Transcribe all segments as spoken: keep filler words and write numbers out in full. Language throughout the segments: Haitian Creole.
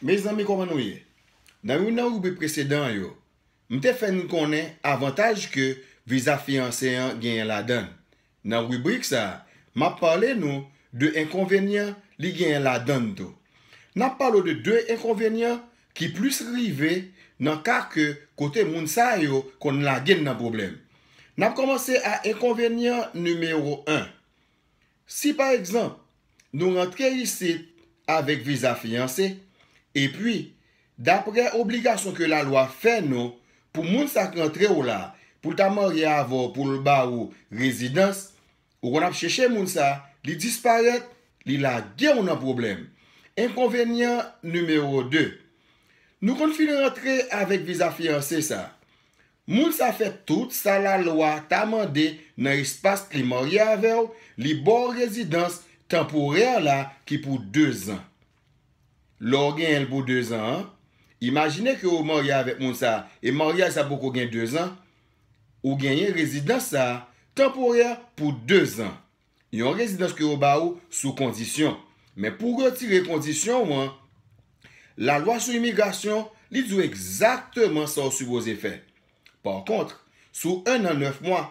Mezanmi, kòman nou ye? Nan youn nan ribrik presedan yo, m te fè n konnen avantaj ke viza fiyanse an genyen ladan l. Nan ribrik sa a, m ap pale nou de enkonvenyan li genyen ladan l tou. N ap pale w de de enkonvenyan ki plis rive nan ka ke kote moun sa yo konn lage n nan pwoblèm. N ap kòmanse a enkonvenyan nimewo en. Si pa egzanp, nou rantre isit avèk viza fiyanse, epi, daprè obligasyon ke lalwa fè nou, pou moun sa k rantre w la, pou l ta marye avè w, pou l ba ou rezidans, ou konn ap chèche moun sa, li disparèt, li lage w nan pwoblèm. Enkonvenyan nimewo de. Nou konn fin rantre avèk viza fiyanse sa. Moun sa fè tout sa lalwa ta mande nan espas li marye avè w, li ba w rezidans tanporè la ki pou de zan. Lè w genyen l pou de zan an, imajine ke w marye avèk moun sa e maryaj sa poko gen de zan, ou genyen rezidans sa tanporè pou de zan. Yon rezidans ke yo ba ou sou kondisyon. Men pou w retire kondisyon w an, lalwa sou imigrasyon, li di w egzakteman sa w sipoze fè. Pa kont, sou en an nèf mwa,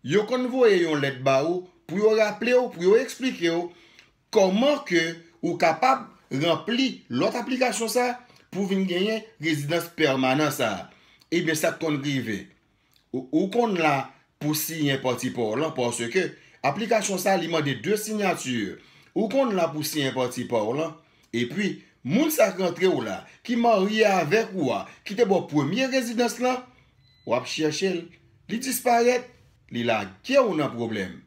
yo konn voye yon lèt ba ou pou yo raple w, pou yo eksplike w kòman ke ou kapab ranpli lòt aplikasyon sa pou vin genyen rezidans pèmanan sa. Ebyen, sa k konn rive. Ou, ou konn la pou siyen pati pa w lan, paske aplikasyon sa li mande de siyati. Ou konn la pou siyen pati pa w lan. Epi, moun sa k rantre w la, ki marye avèk ou a, ki te ba w premye rezidans lan, w ap chèche l, li disparèt, li lage w nan pwoblèm.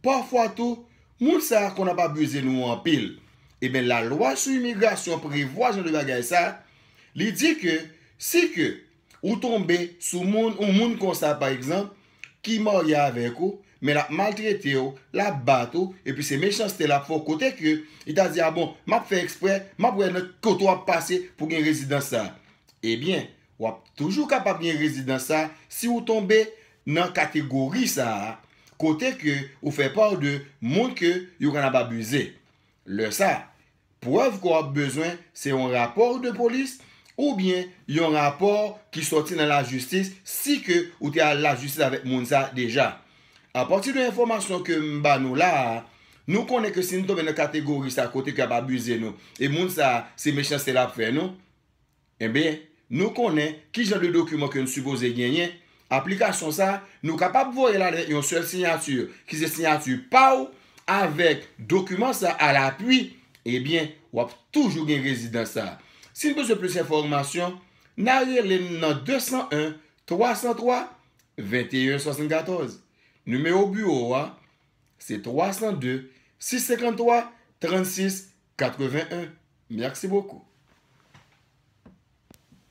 Pafwa tou, moun sa konn ap abize nou anpil. Ebyen, lalwa sou imigrasyon prevwa jan de bagay sa, li di ke si ke ou tonbe sou moun, yon moun konsa, pa egzanp, ki marye avèk ou, men l ap maltrete w, l ap bat ou, epi se mechanste l ap fè w, kote ke li ta di, a bon, m ap fè eksprè, m ap wè nan kote w ap pase pou gen rezidans sa. Ebyen, w ap toujou kapab gen rezidans sa si w tonbe nan kategori sa a, kote ke ou fè pa de moun ke yo konn ap abize. Lè sa, prèv ke w ap bezwen se yon rapò de polis oubyen yon rapò ki sòti nan lajistis si ke ou te al lajistis avèk moun sa deja. Apati de enfòmasyon ke m ba nou la a, nou konnen ke si n tonbe nan kategori sa kote ke y ap abize nou e moun sa se mechanste l ap fè nou, ebyen, nou konnen ki jan de dokiman ke n sipoze genyen. Aplikasyon sa, nou kapab voye l avèk yon sèl siyati, ki se siyati pa w, avèk dokiman sa alapui, ebyen, w ap toujou gen rezidans sa. Si n bezwen plis enfòmasyon, n a rele n nan de san en, twa san twa, venteyen swasannkatòz. Nimewo biwo a, se twa san de, sis senkanntwa, trannsis, katreven en. Mèsi bokou.